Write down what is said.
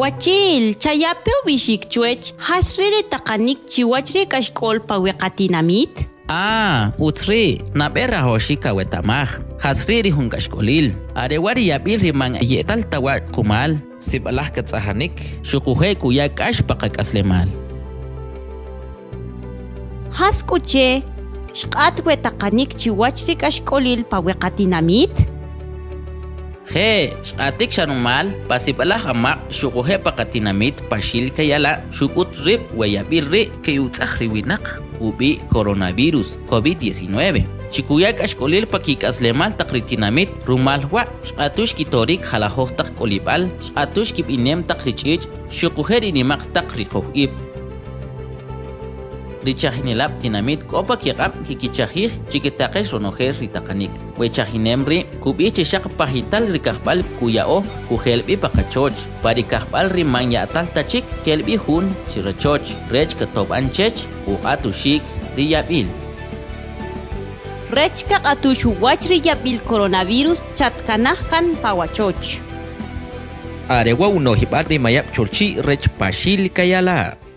Wachi'l, chayape ub'ixik chwech jas ri' ri taqanik chiwach ri k'axk'ol pa we qatinamit? Ah, utz ri', nab'e rajawaxik kaweta'maj jas ri' ri jun k'axk'olil. Are wa' ri yab'il ri man ye'tal ta wa' qumal. Sib'alaj katz'ajanik xuquje' kuya k'ax pa qak'aslemal. Jas k'u che xq'at we taqanik chiwach ri k'axk'olil pa we qatinamit? Je', xq'atik xa rumal, pa sib'alaj amaq' xuquje' pa qatinamit Paxil Kayala' xuk'ut rib' we yab'il ri' ke'utz'aj ri winaq ub'i' coronavirus, COVID-19, chi kuya k'axk'olil pa kik'aslemal taq ri tinamit, rumal wa' xq'atux kitorik jalajoj taq k'olib'al, xq'atux kib'inem taq ri ch'ich' xuquje' ri nima'q taq riqow ib'. Ri chajinelab' tinamit k'o pa kiq'ab' kikichajij chi ketaqex ronojel ri taqanik. We chajinem ri' kub'ij chi xaq pajital ri kajb'al kuya'o kujel b'i pa qachoch, pa ri kajb'al ri man ya'tal ta chik kel b'i jun chi rachoch rech katob'an chech uq'atuxik ri yab'il. Rech kaq'atux uwach ri yab'il coronavirus chatkanaj kan pa wachoch. Are wa' uno'jib'al ri Mayab' Cholchi' rech Paxil Kayala'.